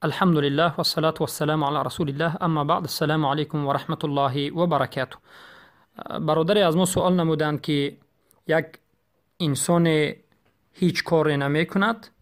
Алҳамдулиллаҳ вассалату вассаламу ала расулиллаҳ, амма баъд, ассалому алайкум ва раҳматуллоҳи ва баракатуҳ. Бародаре аз мо суол намуданд, ки як инсоне ҳеҷ коре намекунад,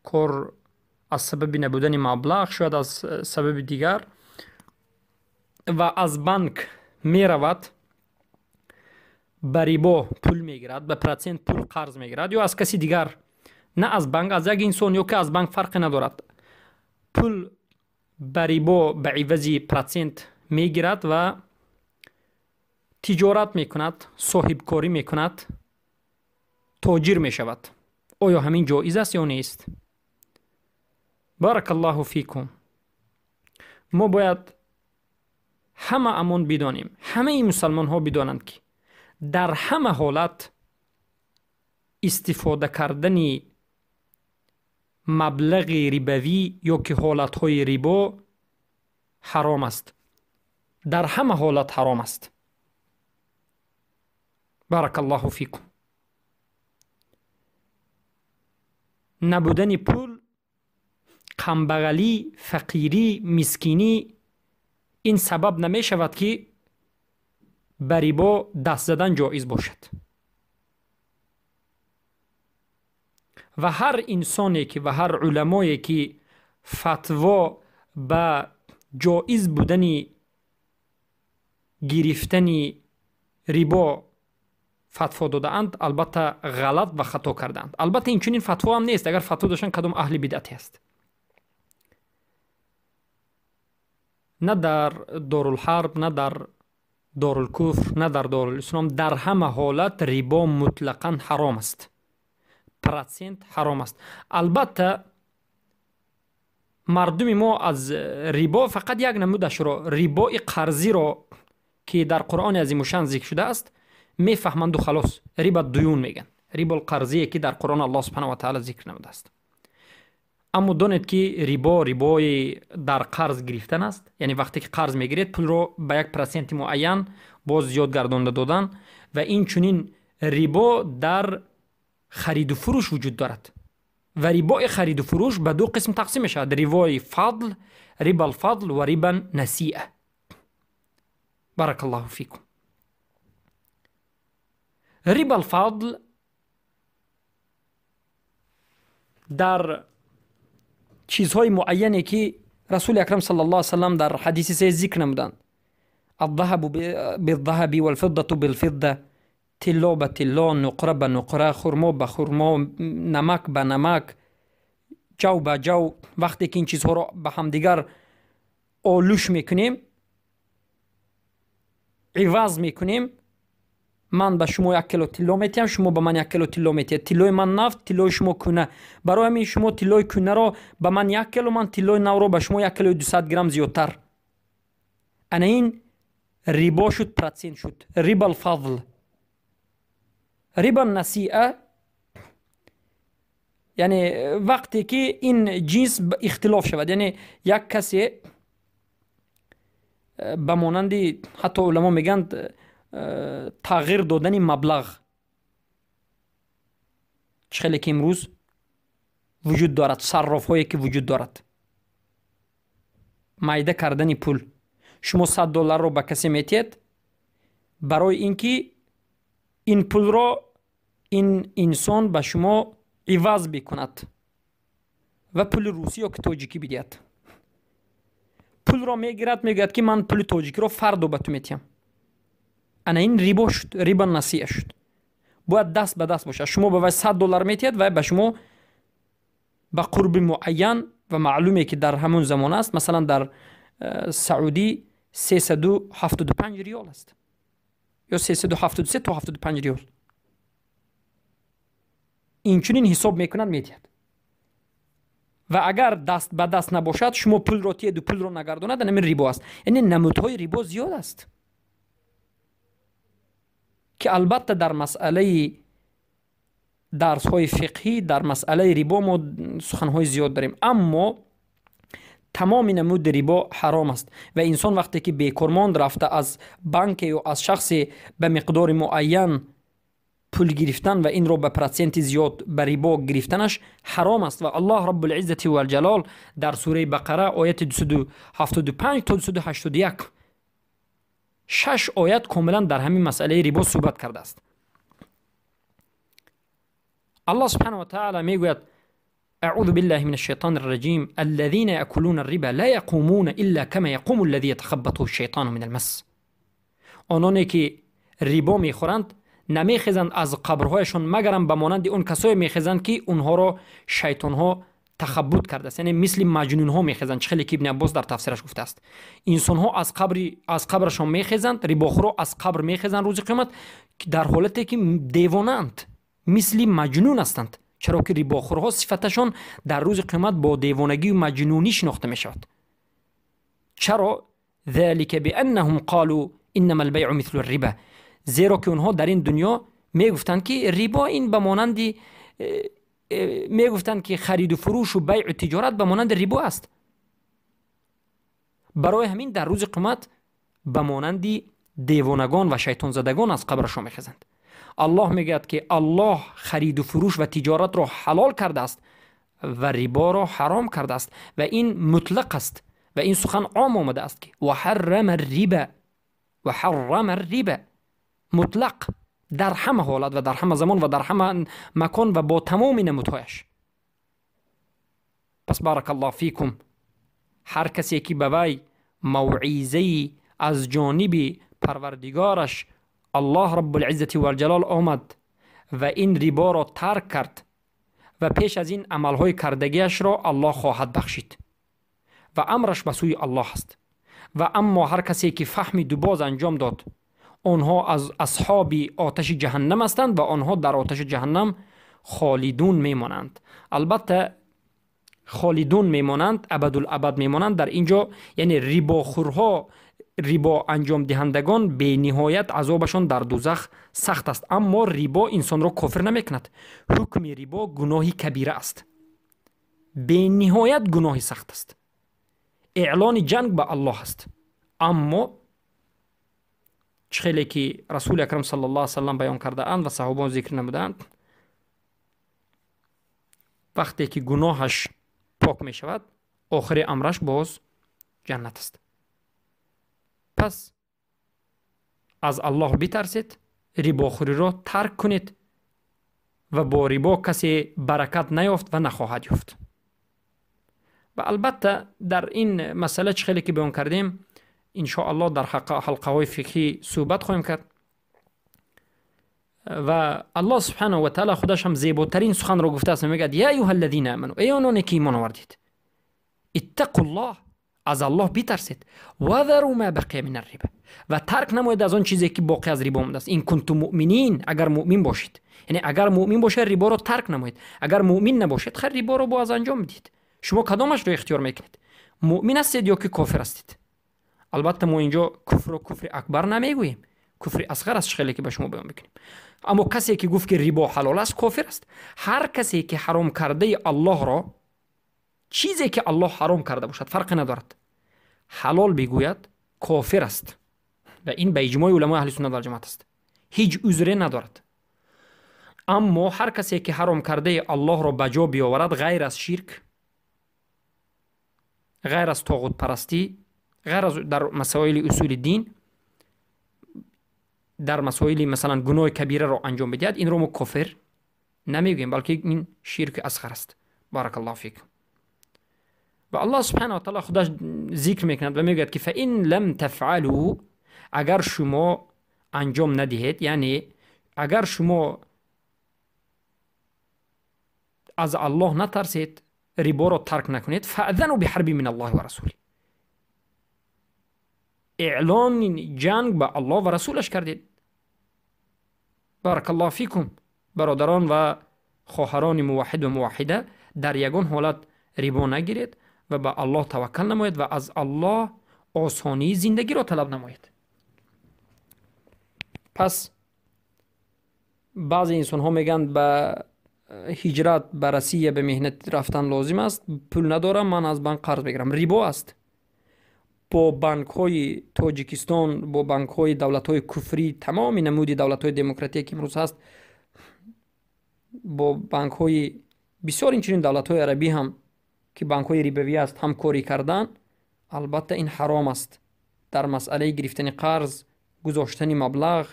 кор аз сабаби набудани маблағ, шояд аз сабаби дигар, ва аз банк меравад, ба рибо пул мегирад, ба процент пул қарз мегирад ё аз каси дигар, на аз банк, аз як инсон ё ки аз банк, фарқе надорад, пул ба рибо ба ивази процент мегирад ва тиҷорат мекунад, соҳибкорӣ мекунад, тоҷир мешавад. Оё ҳамин ҷоиз аст ё нест? Баракаллоҳу фикум. Мо бояд ҳама амон бидонем, ҳамаи мусалмонҳо бидонанд, ки дар ҳама ҳолат истифода кардани маблағи рибавӣ ё ки ҳолатҳои рибо ҳаром аст, дар ҳама ҳолат ҳаром аст. Баракаллоҳу фикум. Набудани пул, камбағалӣ, фақирӣ, мискинӣ ин сабаб намешавад, ки ба рибо даст задан ҷоиз бошад. Ва ҳар инсоне ки ва ҳар уламое ки фатво ба ҷоиз будани гирифтани рибо фатво додаанд, албатта ғалат ва хато кардаанд. Албатта инчунин фатво ҳам нест, агар фатво доштанд, кадом аҳли бидъате аст. На дар дорулҳарб, на дар дорулкуфр, на дар дорулислом, дар ҳама ҳолат рибо мутлақан ҳаром аст, процент ҳаром аст. Албатта мардуми мо аз рибо фақат як намудашро, рибои қарзиро, ки дар Қуръони азимушан зикр шудааст, мефаҳманду халос, риба дуюн мегӯянд, рибол қарзие, ки дар Қуръон Аллоҳ субҳанаҳу ва таъала зикр намудааст. Аммо донед, ки рибо рибои дар қарз гирифтан аст, яъне вақте ки қарз мегиред, пулро ба як проценти муайян боз зиёд гардонда додан, ва инчунин рибо дар хариду фурӯш вуҷуд дорад ва рибои хариду фурӯш ба ду қисм тақсим мешавад: рибои фадл, рибалфадл ва рибан насиа. Баракаллоҳу фикум. Рибалфадл дар чизҳои муайяне, ки Расули акрам саллаллоҳу алайҳи васаллам дар ҳадиси се зикр намуданд: الذهب بالذهب والفضة بالفضة، тилло ба тилло, нуқра ба нуқра, хурмо ба хурмо, намак ба намак, ҷав ба ҷав. Вақте ки ин чизҳоро ба ҳамдигар олӯш мекунем, иваз мекунем, ман ба шумо як кило тилло метиҳам, шумо ба ман як кило тилло метиҳед. Тиллои ман нав, тиллои шумо кӯна. Барои ҳамин шумо тиллои кӯнаро ба ман як кило, ман тиллои навро ба шумо як килои 200 грамм зиёдтар. Ана ин рибо шуд, процент шуд, рибалфадл. Риба насиа, яъне вақте ки ин ҷинс ихтилоф шавад, яъне як касе ба монанди, ҳатто уламо мегӯянд, тағйир додани маблағ, чӣ хеле ки имрӯз вуҷуд дорад, саррофҳое ки вуҷуд дорад, майда кардани пул. Шумо 100 долларро ба касе метиҳед, барои ин ки ин пулро ин инсон ба шумо иваз бикунад ва пули русӣ ё ки тоҷикӣ бидиҳад. Пулро мегирад, мегӯяд, ки ман пули тоҷикиро фардо ба ту метиҳам. Ана ин рибо шуд, риба насия шуд. Бояд даст ба даст бошад. Шумо ба вай 100 доллар метиҳед, вай ба шумо ба қурби муайян ва маълуме, ки дар ҳамон замон аст, масалан дар Саудӣ 375 риёл аст ё 373 то 75 риёл, инчунин ҳисоб мекунад, метиҳад. Ва агар даст ба даст набошад, шумо пулро тиҳеду пулро нагардонад, ана ҳамин рибо аст. Яъне намудҳои рибо зиёд аст, ки албатта дар масъалаи дарсҳои фиқҳӣ дар масъалаи рибо мо суханҳои зиёд дорем, аммо тамоми намуди рибо ҳаром аст. Ва инсон вақте ки бекормонд рафта аз банке ё аз шахсе ба миқдори муайян Пул гирифтан ва инро ба проценти зиёд ба рибо гирифтанаш ҳаром аст. Ва Аллоҳ Раббулиззати валҷалол дар сураи Бақара, ояти 275 то 281, шаш оят комилан дар ҳамин масъалаи рибо суҳбат кардааст. Аллоҳ субҳанаҳу ва таала мегӯяд: أعوذ بالله من الشيطان الرجيم، الذين يأكلون الربا لا يقومون إلا كما يقوم الذي يتخبطه الشيطان من المس. آنانی که ریبا میخورند نمیخیزند از قبرهایشان، مگرم به مانند اون کسایی میخیزند که اونها را شیطانها تخبط کرده است، یعنی مثل مجنون ها میخیزند. چه خیلی که ابن عباس در تفسیرش گفته است، انسان ها از قبرشان میخیزند، ریباخورا از قبر میخیزند روز قیامت در حالتی که دیوانند، مثل مجنون هستند. چرا که ریباخورها صفتشان در روز قیامت با دیوانگی و مجنونی شناخته میشود. چرا؟ ذلك بانهم قالوا انما البيع مثل الربا. زیرا که اونها در این دنیا میگفتند که ریبا این به مانند، میگفتند که خرید و فروش و بیع و تجارت به مانند ریبا است. برای همین در روز قیامت به مانند دیوانگان و شیطان زدگان از قبرشان میخیزند. الله میگوید که الله خرید و فروش و تجارت را حلال کرده است و ریبا را حرام کرده است و این مطلق است و این سخن عام آمده است که و حرم الربا، و حرم الربا مطلق در همه حالت و در همه زمان و در همه مکان و با تمام نمودهایش. پس بارک الله فیکم، هر کسی که به وی موعظه از جانب پروردگارش الله رب العزة والجلال آمد و این ریبا را ترک کرد و پیش از این عملهای کردگیش را الله خواهد بخشید و امرش به سوی الله است. و اما هر کسی که فهم دوباز انجام داد، آنها از اصحاب آتش جهنم هستند و آنها در آتش جهنم خالدون میمانند. البته خالدون میمانند، ابدالابد میمانند. در اینجا یعنی ریباخورها، ریبا انجام دهندگان به نهایت عذابشان در دوزخ سخت است. اما ریبا انسان را کافر نمیکند. حکم ریبا گناهی کبیره است، به نهایت گناهی سخت است، اعلان جنگ به الله است. اما چه که رسول اکرم صلی الله علیه وسلم بیان کرده اند و صحابان ذکر نمودند، وقتی که گناهش پاک می شود، آخر امرش باز جنت است. پس از الله بترسید، ریباخوری را ترک کنید و با ریبا کسی برکت نیافت و نخواهد یافت. و البته در این مسئله چه خیلی که بیان کردیم، انشاءالله در حلقه های فقهی صحبت خواهیم کرد. و الله سبحانه و تعالی خودش هم زیباترین سخن را گفته است، میگه یا ایها الذین آمنوا، ای آنانی که ایمان آوردید، اتقوا الله، از الله بترسید، و ذروا ما بقی من الربا، و ترک نمایید از آن چیزی که باقی از ریبا مونده است. این کنتم مؤمنین، اگر مؤمن باشید، یعنی اگر مؤمن باشید ریبا را ترک نمایید، اگر مؤمن نباشید خیر ریبا را باز انجام بدید. شما کدامش را اختیار میکنید؟ مؤمن هستید یا که کافر هستید؟ البته ما اینجا کفر و کفر اکبر نمیگوییم، کفر اصغر است خیلی که به شما بیان میکنیم. اما کسی که گفت که ریبا حلال است کافر است. هر کسی که حرام کرده الله را، چیزی که الله حرام کرده باشد فرق ندارد، حلال بگوید کافر است و این به اجماع علمای اهل سنت و جماعت است، هیچ عذری ندارد. اما هر کسی که حرام کرده الله را به جا بیاورد، غیر از شرک، غیر از طاغوت پرستی، غیر از در مسائل اصول دین، در مسائل مثلا گناه کبیره را انجام بدهد، این را ما کافر نمیگوییم، بلکه این شرک اصغر است. بارک الله فیک. و الله سبحانه و تعالی خودش ذکر میکند و میگوید که فإن لم تفعلوا، اگر شما انجام ندهید، یعنی اگر شما از الله نترسید، ریبا را ترک نکنید، فأذنوا بحرب من الله و رسوله، اعلان جنگ به الله و رسولش کردید. بارک الله فیکم. برادران و خواهران موحد و موحده، در یگان حالت ریبا نگیرید و به الله توکل نمایید و از الله آسانی زندگی را طلب نمایید. پس بعضی انسان ها میگن به هجرت، به رسیه، به مهنت رفتن لازم است، پول ندارم، من از بانک قرض بگیرم. ریبا است. با بانک های تاجیکستان، با بانک های دولت های کفری، تمام نمود دولت های دموکراتیک که امروز هست، Бо банкҳои бисёр, инчунин давлатҳои арабӣ ҳам, ки банкҳои рибавӣ аст, ҳамкорӣ кардан, албатта, ин ҳаром аст. Дар масъалаи гирифтани қарз, гузоштани маблағ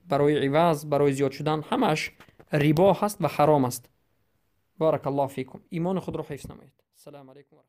барои иваз, барои зиёд шудан, ҳамааш рибо ҳаст ва ҳаром аст. Барак Аллоҳ фикум. Имони худро ҳифз намоед. Ассалому алайкум.